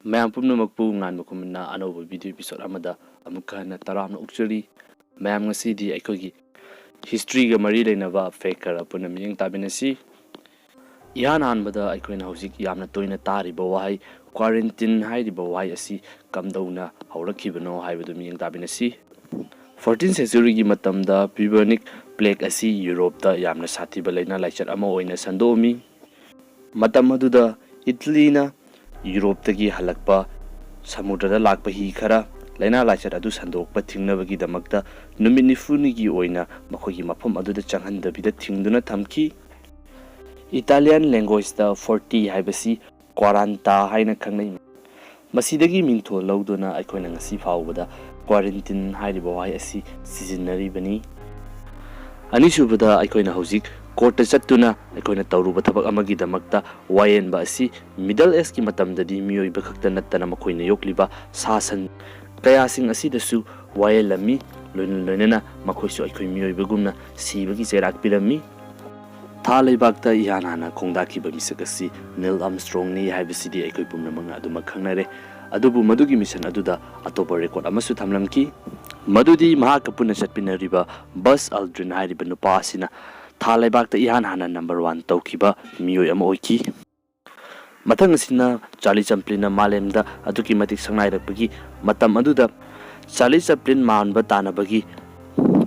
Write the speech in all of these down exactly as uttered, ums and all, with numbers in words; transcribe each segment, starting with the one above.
ꯃꯌꯥꯝ ꯄꯨꯝꯅꯃꯛꯄꯨ ꯉꯥꯟꯕ ꯈꯨꯃꯟꯅ ꯑꯅꯧꯕ ꯚꯤꯗꯤꯑꯣ ꯏꯄꯤꯁꯣꯗ ꯑꯃꯗ ꯑꯃꯨꯛꯀ ꯍꯟꯅ ꯇꯔꯥꯝꯅ ꯑꯣꯛꯆꯔꯤ꯫ ꯃꯌꯥꯝ, ꯉꯁꯤꯗꯤ ꯑꯩꯈꯣꯏꯒꯤ ꯍꯤꯁꯇ꯭ꯔꯤꯒ ꯃꯔꯤ ꯂꯩꯅꯕ ꯐꯦꯛ ꯈꯔ ꯄꯨꯟꯅ ꯃꯤꯠꯌꯦꯡ ꯇꯥꯃꯤꯟꯅꯁꯤ꯫ ꯏꯍꯥꯟ ꯍꯥꯟꯕꯗ ꯑꯩꯈꯣꯏꯅ ꯍꯧꯖꯤꯛ ꯌꯥꯝꯅ ꯇꯣꯏꯅ ꯇꯥꯔꯤꯕ ꯋꯥꯍꯩ ꯀ꯭ꯋꯥꯔꯦꯟꯇꯤꯟ ꯍꯥꯏꯔꯤꯕ ꯋꯥꯍꯩ ꯑꯁꯤ ꯀꯝꯗꯧꯅ ꯍꯧꯔꯛꯈꯤꯕꯅꯣ ꯍꯥꯏꯕꯗꯨ ꯃꯤꯠꯌꯦꯡ ꯇꯥꯃꯤꯟꯅꯁꯤ꯫ ꯐꯣꯔꯇꯤꯟ ꯁꯦꯟꯆꯨꯔꯤꯒꯤ ꯃꯇꯝꯗ ꯕ꯭ꯌꯨꯕꯣꯅꯤꯛ ꯄ꯭ꯂꯦꯛ ꯑꯁꯤ ꯌꯨꯔꯣꯞꯇ ꯌꯥꯝꯅ ꯁꯥꯊꯤꯕ ꯂꯥꯏꯅꯥ ꯂꯥꯏꯆꯠ ꯑꯃ ꯑꯣꯏꯅ ꯁꯟꯗꯣꯛꯑꯝꯃꯤ꯫ ꯃꯇꯝ ꯑꯗꯨꯗ ꯏꯇꯂꯤꯅ ꯌꯨꯔꯣꯞꯇꯒꯤ ꯍꯜꯂꯛꯄ ꯁꯃꯨꯗ꯭ꯔꯗ ꯂꯥꯛꯄ ꯍꯤ ꯈꯔ ꯂꯥꯏꯅꯥ ꯂꯥꯏꯆꯠ ꯑꯗꯨ ꯁꯟꯗꯣꯛꯄ ꯊꯤꯡꯅꯕꯒꯤꯗꯃꯛꯇ ꯅꯨꯃꯤꯠ ꯅꯤꯐꯨꯅꯤꯒꯤ ꯑꯣꯏꯅ ꯃꯈꯣꯏꯒꯤ ꯃꯐꯝ ꯑꯗꯨꯗ ꯆꯪꯍꯟꯗꯕꯤꯗ ꯊꯤꯡꯗꯨꯅ ꯊꯝꯈꯤ꯫ ꯏꯇꯥꯂꯤꯌꯥꯟ ꯂꯦꯡꯒ꯭ꯋꯦꯖꯇ ꯐꯣꯔꯇꯤ ꯍꯥꯏꯕꯁꯤ ꯀ꯭ꯋꯥꯔꯥꯟꯇꯥ ꯍꯥꯏꯅ ꯈꯪꯅꯩ꯫ ꯃꯁꯤꯗꯒꯤ ꯃꯤꯡꯊꯣꯜ ꯂꯧꯗꯨꯅ ꯑꯩꯈꯣꯏꯅ ꯉꯁꯤ ꯐꯥꯎꯕꯗ ꯀ꯭ꯋꯥꯔꯦꯟꯇꯤꯟ ꯍꯥꯏꯔꯤꯕ ꯋꯥꯍꯩ ꯑꯁꯤ ꯁꯤꯖꯤꯟꯅꯔꯤꯕꯅꯤ꯫ ꯑꯅꯤꯁꯨꯕꯗ, ꯑꯩꯈꯣꯏꯅ ꯍꯧꯖꯤꯛ ꯀꯣꯔꯠꯇ ꯆꯠꯇꯨꯅ ꯑꯩꯈꯣꯏꯅ ꯇꯧꯔꯨꯕ ꯊꯕꯛ ꯑꯃꯒꯤꯗꯃꯛꯇ ꯋꯥꯌꯦꯟꯕ ꯑꯁꯤ ꯃꯤꯗꯜ ꯑꯦꯖꯀꯤ ꯃꯇꯝꯗꯗꯤ ꯃꯤꯑꯣꯏꯕ ꯈꯛꯇ ꯅꯠꯇꯅ ꯃꯈꯣꯏꯅ ꯌꯣꯛꯂꯤꯕ ꯁꯥ ꯁꯟ ꯀꯌꯥꯁꯤꯡ ꯑꯁꯤꯗꯁꯨ ꯋꯥꯌꯦꯜꯂꯝꯃꯤ꯫ ꯂꯣꯏꯅ ꯂꯣꯏꯅꯅ ꯃꯈꯣꯏꯁꯨ ꯑꯩꯈꯣꯏ ꯃꯤꯑꯣꯏꯕꯒꯨꯝꯅ ꯁꯤꯕꯒꯤ ꯆꯩꯔꯥꯛ ꯄꯤꯔꯝꯃꯤ꯫ ꯊꯥ ꯂꯩꯕꯥꯛꯇ ꯏꯍꯥꯟ ꯍꯥꯟꯅ ꯈꯣꯡꯗꯥꯈꯤꯕ ꯃꯤꯁꯛ ꯑꯁꯤ ꯅꯤꯜ ꯑꯥꯔꯝꯁꯇ꯭ꯔꯣꯡꯅꯤ ꯍꯥꯏꯕꯁꯤꯗꯤ ꯑꯩꯈꯣꯏ ꯄꯨꯝꯅꯃꯛꯅ ꯑꯗꯨꯃꯛ ꯈꯪꯅꯔꯦ꯫ ꯑꯗꯨꯕꯨ ꯃꯗꯨꯒꯤ ꯃꯤꯁꯟ ꯑꯗꯨꯗ ꯑꯇꯣꯞꯄ ꯔꯦꯀꯣꯔꯗ ꯑꯃꯁꯨ ꯊꯝꯂꯝꯈꯤ꯫ ꯃꯗꯨꯗꯤ ꯃꯍꯥꯛꯀ ꯄꯨꯟꯅ ꯆꯠꯃꯤꯟꯅꯔꯤꯕ ꯕꯁ ꯑꯜꯗ꯭ꯔꯤꯟ ꯍꯥꯏꯔꯤꯕ ꯅꯨꯄꯥ ꯑꯁꯤꯅ ꯊꯥ ꯂꯩꯕꯥꯛꯇ ꯏꯍꯥꯟ ꯍꯥꯟꯅ ꯅꯝꯕꯔ ꯋꯥꯟ ꯇꯧꯈꯤꯕ ꯃꯤꯑꯣꯏ ꯑꯃ ꯑꯣꯏꯈꯤ꯫ ꯃꯊꯪ ꯑꯁꯤꯅ ꯆꯥꯔꯂꯤ ꯆꯝꯄ꯭ꯂꯤꯟꯅ ꯃꯥꯂꯦꯝꯗ ꯑꯗꯨꯛꯀꯤ ꯃꯇꯤꯛ ꯁꯛꯅꯥꯏꯔꯛꯄꯒꯤ ꯃꯇꯝ ꯑꯗꯨꯗ ꯆꯥꯔꯂꯤ ꯆꯝꯄ꯭ꯂꯤꯟ ꯃꯥꯟꯕ ꯇꯥꯟꯅꯕꯒꯤ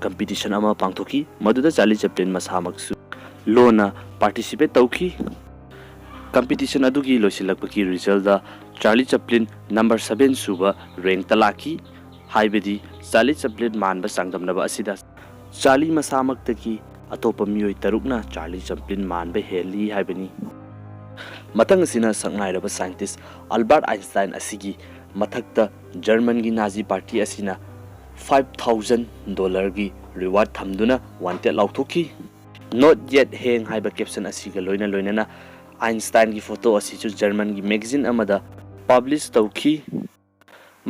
ꯀꯝꯄꯤꯇꯤꯁꯟ ꯑꯃ ꯄꯥꯡꯊꯣꯛꯈꯤ꯫ ꯃꯗꯨꯗ ꯆꯥꯔꯂꯤ ꯆꯝꯄ꯭ꯂꯤꯟ ꯃꯁꯥꯃꯛꯁꯨ ꯂꯣꯟꯅ ꯄꯥꯔꯇꯤꯁꯤꯄꯦꯠ ꯇꯧꯈꯤ꯫ ꯀꯝꯄꯤꯇꯤꯁꯟ ꯑꯗꯨꯒꯤ ꯂꯣꯏꯁꯤꯜꯂꯛꯄꯒꯤ ꯔꯤꯖꯜꯗ ꯆꯥꯔꯂꯤ ꯆꯝꯄ꯭ꯂꯤꯟ ꯅꯝꯕꯔ ꯁꯚꯦꯟ ꯁꯨꯕ ꯔꯦꯡꯛꯇ ꯂꯥꯛꯈꯤ꯫ ꯍꯥꯏꯕꯗꯤ ꯆꯥꯔꯂꯤ ꯆꯝꯄ꯭ꯂꯤꯟ ꯃꯥꯟꯕ ꯆꯥꯡꯗꯝꯅꯕ ꯑꯁꯤꯗ ꯆꯥꯔꯂꯤ ꯃꯁꯥꯃꯛꯇꯒꯤ ꯑꯇꯣꯞꯄ ꯃꯤꯑꯣꯏ ꯇꯔꯨꯛꯅ ꯆꯥꯔꯂꯤ ꯆꯝꯄ꯭ꯂꯤꯟ ꯃꯥꯟꯕ ꯍꯦꯜꯂꯤ ꯍꯥꯏꯕꯅꯤ꯫ ꯃꯊꯪ ꯑꯁꯤꯅ ꯁꯛꯅꯥꯏꯔꯕ ꯁꯥꯏꯟꯇꯤꯁ ꯑꯜꯕꯥꯔꯠ ꯑꯥꯏꯟꯁꯇꯥꯏꯟ ꯑꯁꯤꯒꯤ ꯃꯊꯛꯇ ꯖꯔꯃꯟꯒꯤ ꯅꯥꯖꯤ ꯄꯥꯔꯇꯤ ꯑꯁꯤꯅ ꯐꯥꯏꯚ ꯊꯥꯎꯖꯟ ꯗꯣꯂꯔꯒꯤ ꯔꯤꯋꯥꯔꯗ ꯊꯝꯗꯨꯅ ꯋꯥꯟꯇꯦꯗ ꯂꯥꯎꯊꯣꯛꯈꯤ꯫ "Not yet hang" ꯍꯥꯏꯕ ꯀꯦꯞꯁꯟ ꯑꯁꯤꯒ ꯂꯣꯏꯅ ꯂꯣꯏꯅꯅ ꯑꯥꯏꯟꯁꯇꯥꯏꯟꯒꯤ ꯐꯣꯇꯣ ꯑꯁꯤꯁꯨ ꯖꯔꯃꯟꯒꯤ ꯃꯦꯒꯥꯖꯤꯟ ꯑꯃꯗ ꯄꯕ꯭ꯂꯤꯁ ꯇꯧꯈꯤ꯫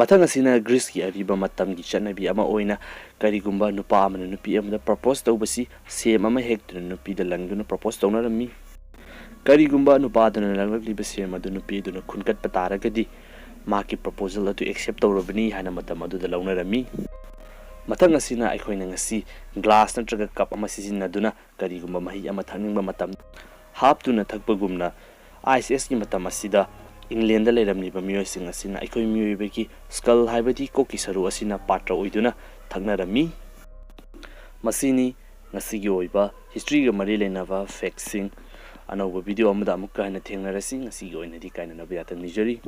ꯃꯊꯪ ꯑꯁꯤꯅ ꯒ꯭ꯔꯤꯁꯀꯤ ꯑꯔꯤꯕ ꯃꯇꯝꯒꯤ ꯆꯠꯅꯕꯤ ꯑꯃ ꯑꯣꯏꯅ ꯀꯔꯤꯒꯨꯝꯕ ꯅꯨꯄꯥ ꯑꯃꯅ ꯅꯨꯄꯤ ꯑꯃꯗ ꯄ꯭ꯔꯄꯣꯁ ꯇꯧꯕꯁꯤ ꯁꯦꯝ ꯑꯃ ꯍꯦꯛꯇꯨꯅ ꯅꯨꯄꯤꯗ ꯂꯪꯗꯨꯅ ꯄ꯭ꯔꯄꯣꯁ ꯇꯧꯅꯔꯝꯃꯤ꯫ ꯀꯔꯤꯒꯨꯝꯕ ꯅꯨꯄꯥꯗꯨꯅ ꯂꯪꯂꯛꯂꯤꯕ ꯁꯦꯝ ꯑꯗꯨ ꯅꯨꯄꯤ ꯑꯗꯨꯅ ꯈꯨꯟꯒꯠꯄ ꯇꯥꯔꯒꯗꯤ, ꯃꯍꯥꯛꯀꯤ proposal ꯑꯗꯨ accept ꯇꯧꯔꯕꯅꯤ ꯍꯥꯏꯅ ꯃꯇꯝ ꯑꯗꯨꯗ ꯂꯧꯅꯔꯝꯃꯤ꯫ ꯃꯊꯪ ꯑꯁꯤꯅ ꯑꯩꯈꯣꯏꯅ ꯉꯁꯤ glass ꯅꯠꯇ꯭ꯔꯒ cup ꯑꯃ ꯁꯤꯖꯤꯟꯅꯗꯨꯅ ꯀꯔꯤꯒꯨꯝꯕ ꯃꯍꯤ ꯑꯃ ꯊꯛꯅꯤꯡꯕ ꯃꯇꯝ ꯍꯥꯞꯇꯨꯅ ꯊꯛꯄꯒꯨꯝꯅ, Ice Ageꯀꯤ ꯃꯇꯝ ꯑꯁꯤꯗ Englandꯗ ꯂꯩꯔꯝꯂꯤꯕ ꯃꯤꯑꯣꯏꯁꯤꯡ ꯑꯁꯤꯅ ꯑꯩꯈꯣꯏ ꯃꯤꯑꯣꯏꯕꯒꯤ skull ꯍꯥꯏꯕꯗꯤ ꯀꯣꯛꯀꯤ ꯁꯔꯨ ꯑꯁꯤꯅ ꯄꯥꯇ꯭ꯔ ꯑꯣꯏꯗꯨꯅ ꯊꯛꯅꯔꯝꯃꯤ꯫ ꯃꯁꯤꯅꯤ ꯉꯁꯤꯒꯤ ꯑꯣꯏꯕ historyꯒ ꯃꯔꯤ ꯂꯩꯅꯕ factꯁꯤꯡ꯫ ꯑꯅꯧꯕ video ꯑꯃꯗ ꯑꯃꯨꯛꯀ ꯍꯟꯅ ꯊꯦꯡꯅꯔꯁꯤ꯫ ꯉꯁꯤꯒꯤ ꯑꯣꯏꯅꯗꯤ ꯀꯥꯏꯅꯅꯕ ꯌꯥꯊꯪ ꯅꯤꯖꯔꯤ꯫